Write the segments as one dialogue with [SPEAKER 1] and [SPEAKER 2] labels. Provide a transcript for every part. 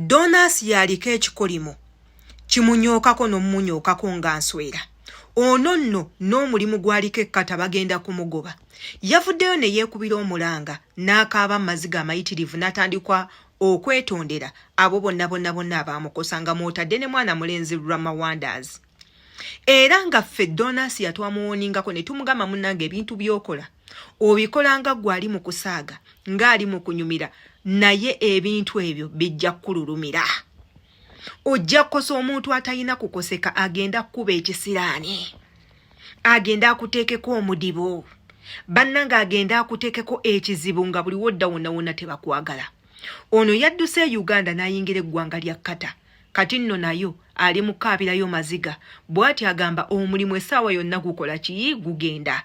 [SPEAKER 1] Donasi y'aliko ekikolimo kimunyookako n'omumunyookako nga nswera. Ono nno n'omulimu gw'aliko e Qatar bagenda kumugoba. Yavuddeyo ne yeekubira omulanga n'akaaba amaziga amayitirivu n'atandika okwetondera abo bonna bonna bonna abaamukosa nga mw'otadde ne mwana mulenzi Rama Wonders. Era nga ffe Donasi yatwamuwoningako ne tumugamba munnange ebintu by'okola obikola nga ggwe ali mu kusaaga ng'ali mu kunyumira naye ebintu ebyo bijja kukululumira ojja kukosa omuntu atalina kukoseka agenda kukuba ekisiraani agenda akuteekeko omudibo bannange agenda akuteekeko ekizibu nga buli wodda wonna wonna tebakwagala ono yadduse e uganda n'ayingira eggwanga lya kata kati nno nayo ali mu kaabirayo maziga bw'ati agamba omulimu essaawa yonna gukola ki gugenda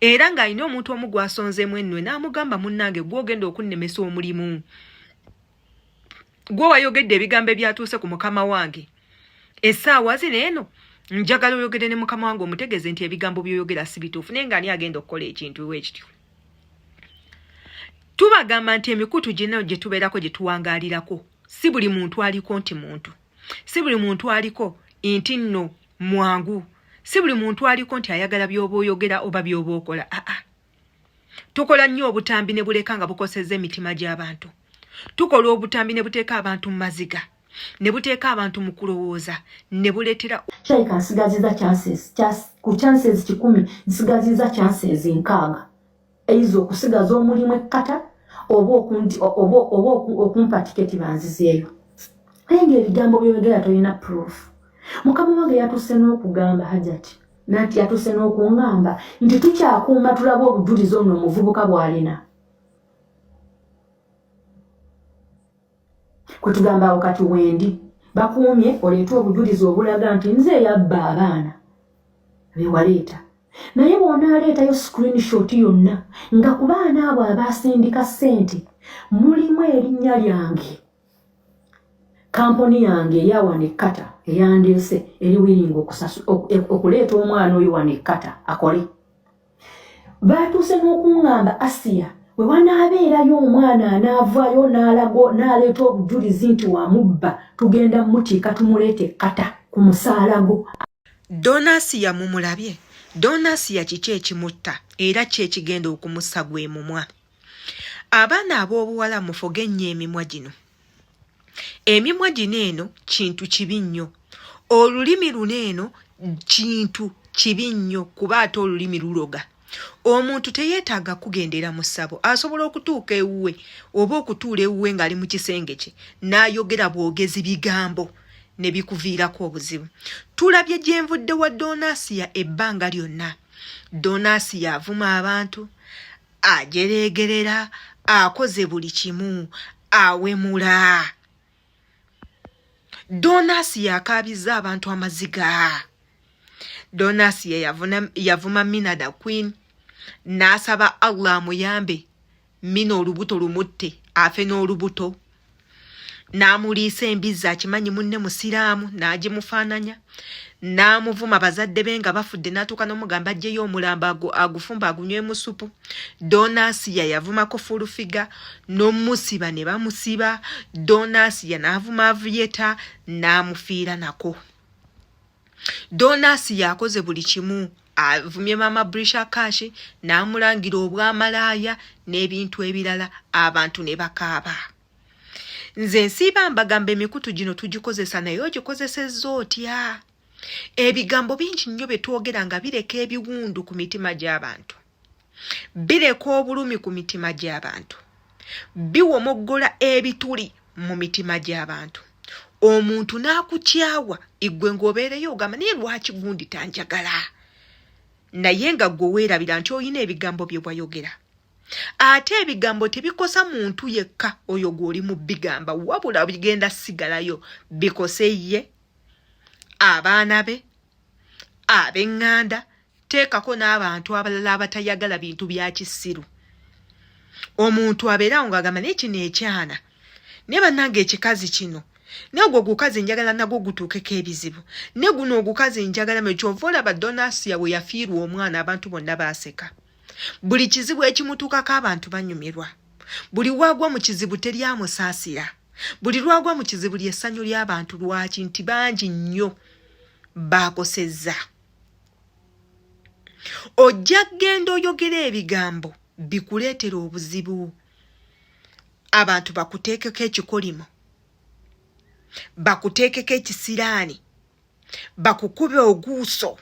[SPEAKER 1] era ng'alina omuntu omu gw'asonzeemu ennwe n'amugamba munnange gw'ogenda okunnemesa omulimu gwe wayogedde ebigambo ebyatuuse ku mukama wange essaawa zino eno njagala oyogere ne mukama wange omutegeeze nti ebigambo by'oyogera si bituufu naye ng'ani agenda okukola ekintu wekityo tubagamba nti emikutu gino gye tubeerako gye tuwangaalirako si buli muntu aliko nti muntu si buli muntu aliko nti nno mwangu si buli muntu aliko nti ayagala by'oba oyogera oba by'oba okola aa tukola nnyo obutambi ne buleka nga bukosezza emitima gy'abantu tukola obutambi ne buteeka abantu mu maziga ne buteeka abantu mu kulowooza ne buleetera
[SPEAKER 2] Kirabika nsigaziza chances ku chances kikumi nsigaziza chances nkaaga eiza okusigaza omulimu ekkata oba oba okumpa tiketi banzizeeyo naye ngaebigambo byoyogera tolina proof mukama wange yatuuse n'okugamba hajati nanti yatuuse n'okungamba nti tukyakuuma tulabe obujulizi ono omuvubuka bw'alina kwetugamba awo kati wendi bakuumye oleete obujulizi obulaga nti nze eyabba abaana bewaleeta naye bw'onaaleetayo screenshot yonna nga ku baana abo abaasindika ssente mulimu erinnya lyange kampuni yange eyawano ekkata eyandeese eri wiringa okuleeta omwana oyo wano ekkata akole baatuuse n'okuŋŋamba asiya we wanaabeerayo omwana anaavaayo n'aleeta obujulizi nti wamubba tugenda mutiika tumuleeta ekkata ku musaala gwo
[SPEAKER 1] Donasiya mumulabye? Donasiya kiki ekimutta era ki ekigenda okumussa gwe mumwa? Abaana ab'obuwala mufoge nnyo emimwa gino. Emimwa gino eno kintu kibi nnyo. Olulimi luno eno kintu kibi nnyo kuba ate olulimi luloga. Omuntu teyeetaaga kugendera mu ssabo, asobola okutuuka ewuwe oba okutuula ewuwe ng'ali mu kisenge kye n'ayogera bwogezi bigambo ne bikuviirako obuzibu. Tulabye gye nvudde wa Donasiya ebbanga lyonna. Donasiya avuma abantu, ajereegerera, akoze buli kimu, awemula. Donasiya akaabizza abantu amaziga. Donasiya yavuma Mina da Queen n'asaba Allah amuyambe Mina olubuto lumutte afe n'olubuto n'amuliisa embizzi akimanyi munne musiraamu n'agimufaananya n'amuvuma bazadde be nga bafudde n'atuuka n'omugamba aggyeyo omulambo agufumba agunywemu supu donasiya yavumako fulufiga n'omusiba ne bamusiba donasiya n'avuma avuyeta n'amufiira nako Donasi yakoze buli kimu avumye maama Brisha Cash n'amulangira obwamalaaya n'ebintu ebirala abantu ne bakaaba. Nze nsiiba mbagamba emikutu gino tugikozesa naye ogikozesezza otya? Ebigambo bingi nnyo bye twogera nga bireka ebiwundu ku mitima gy'abantu. Bireka obulumi ku mitima gy'abantu. Biwomoggola ebituli mu mitima gy'abantu. Omuntu n'akukyawa iggwe ng'obeereyo ogamba naye lwaki gundi tanjagala? Naye nga ggwe weerabira nti olina ebigambo bye wayogera. Ate ebigambo tebikosa muntu yekka oyo gw'oli mu bigamba wabula bigenda sigalayo bikose ye, abaana be, ab'eŋŋanda teekako n'abantu abalala abatayagala bintu bya kisiru omuntu abeerawo ng'agamba naye kino ekyana naye bannange ekikazi kino naye ogwo ogukazi njagala nagwo gutuukeko ebizibu naye guno ogukazi njagala mwe kyova olaba donasiya bwe yafiirwa omwana abantu bonna baaseka buli kizibu ekimutuukako abantu banyumirwa buli waagwa mu kizibu teri amusaasira. Buli lwagwa mu kizibu ly'essanyu ly'abantu. Lwaki? Nti bangi nnyo baakosezza. Ojja kugenda oyogera ebigambo bikuleetera obuzibu, abantu bakuteekeko ekikolimo, bakuteekeko ekisiraani, bakukube oguuso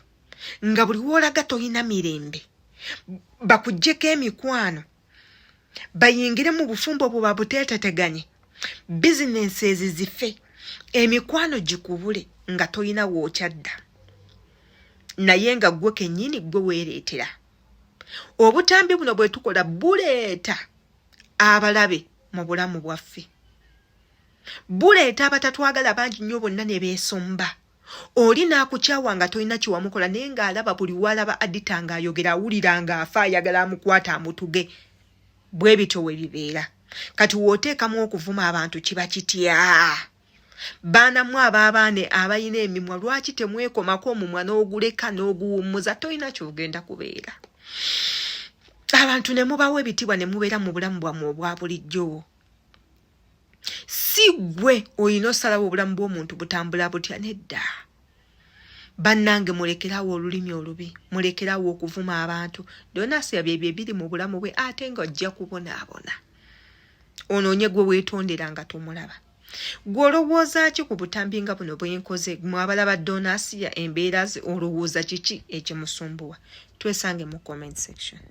[SPEAKER 1] nga buli woolaga tolina mirembe, bakuggyeko emikwano, bayingire mu bufumbo bwe babuteeteteganye, bizinensi ezi zife, emikwano gikubule nga tolina wookyadda, naye nga ggwe kennyini ggwe weereetera. Obutambi buno bwe tukola buleeta abalabe mu bulamu bwaffe, buleeta abatatwagala bangi nnyo, bonna ne beesomba. Oli n'akukyawa nga tolina kyewamukola, naye ng'alaba buli walaba Adita ng'ayogera awulira ng'afa, ayagala amukwata amutuge. Bwe bityo we bibeera. Kati w'oteekamu okuvuma abantu kiba kitya? Baana mu ab'abaana abalina emimwa, lwaki temwekomako omumwa n'oguleka n'oguwummuza? Tolina kyogenda kubeera. Abantu ne mubawa ebitiibwa ne mubeera mu bulamu bwammwe obwa bulijjo. Si ggwe olina osalawo obulamu bw'omuntu butambula butya? Nedda bannange, mulekerawo olulimi olubi, mulekerawo okuvuma abantu. Donasiya byebyo ebiri mu bulamu bwe, ate nga ojja kubonaabona onoonye gwe weetondera nga tomulaba. Gwe olowooza ki ku butambi nga buno bwenkoze? Mwabalaba Donasiya embeera ze, olowooza kiki ekimusumbuwa? Twesange mu comment section.